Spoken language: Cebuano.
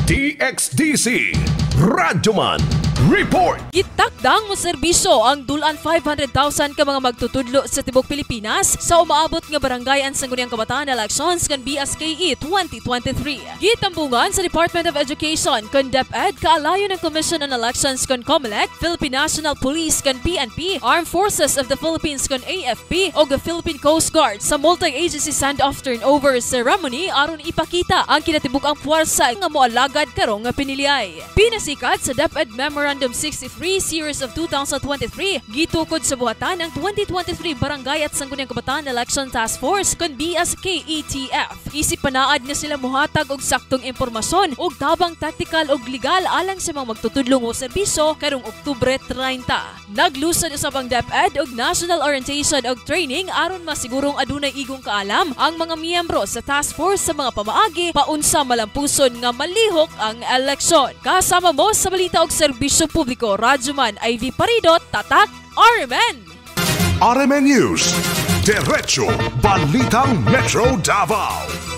DXDC Radyoman Report. Gitakdang mo serbisyo ang dulan 500,000 ka mga magtutudlo sa tibok Pilipinas sa umaabot nga Barangay and Sangguniang Kabataan Elections kan BSKE 2023. Gitambungan sa Department of Education kan DepEd kaalayo ng Commission on Elections kan COMELEC, Philippine National Police kan PNP, Armed Forces of the Philippines kan AFP o the Philippine Coast Guard sa multi-agency send-off turnover ceremony aron ipakita ang kinatibuk-ang puwersa nga moalagad karong nga piniliay. Pinasikat sa DepEd Memorandum 63 Series of 2023, gitukod sa buhatan ang 2023 Barangay at Sangguniang Kabataan Election Task Force kon BSKETF. Isip panaad nga sila muhatag og saktong impormasyon ug tabang taktikal ug legal alang sa mga magtutudlong o serbisyo karong Oktubre 30. Naglusad usab ang DepEd og National Orientation og Training aron masigurong adunay igong kaalam ang mga miyembro sa task force sa mga pamaagi paunsa malampuson nga malihok ang eleksyon. Kasama mo sa balita og serbisyo publiko, Radyoman Ivy Parido, Tatak RMN! RMN News. Diretso Balitang Metro Davao.